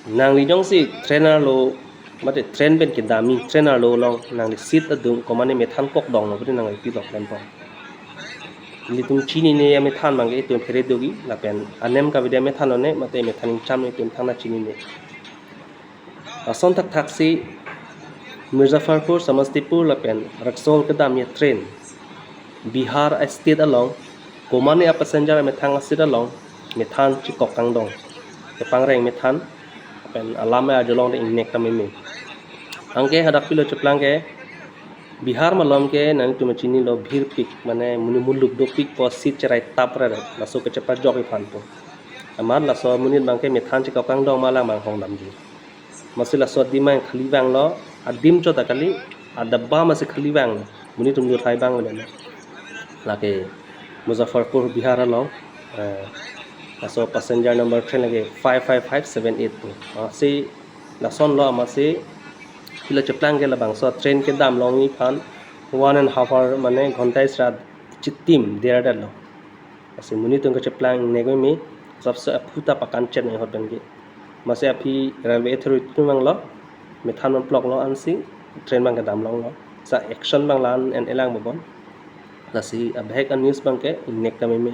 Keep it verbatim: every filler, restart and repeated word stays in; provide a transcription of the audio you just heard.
Nangli jongsi train arlo, mate train pen kedamji, train arlo along nangli seat adung komane methan kok dong lo pute nangli pilok lempo. Nelitum chinine amethan abangke itum phere dogi, lapen anem kavedi amethan lone, mate methan ingcham itum thangta chinine. Lason thakthaksi Muzaffarpur, Samastipur lapen Raxaul kedamji train Bihar a-state along komane a-passenger amethang a-seat along methan chekok kangdong, kepangreng methan, lapen alam arjulong de ingnek ta meme. Anke hadak pilo cheplang ke, Bihar malom ke nangtum chinilo, bhir pik, mane monit muluk dopik pu seat cherai tap re, laso kechepajok iphan pu. Amat laso monit abangke methan chekok kangdong ma lang abang hong damji. Masi laso adim abang khali vanglo, adim chot ta kali, adabba masi khali vanglo. Monit atum do thai vanglo. Lake Muzaffarpur Bihar along, eh, laso passenger number train lake five five five seven eight pu. Ah, si lason lo, amatsi pilo cheplang ke labangso train kedam longji aphan one and half hour, mane ghonta isra chitim der det lo. Lasi monit atum kacheplang ingnek meme, sabse aphu ta pakan chen ahot pen ke. Masi aphi railway authority atum vanglo, methan man plok lo ansi train abang kedam longlo. Sa action abang la-an en-e lang bobon. Lasi abahek a-news abangke ingnek ta meme.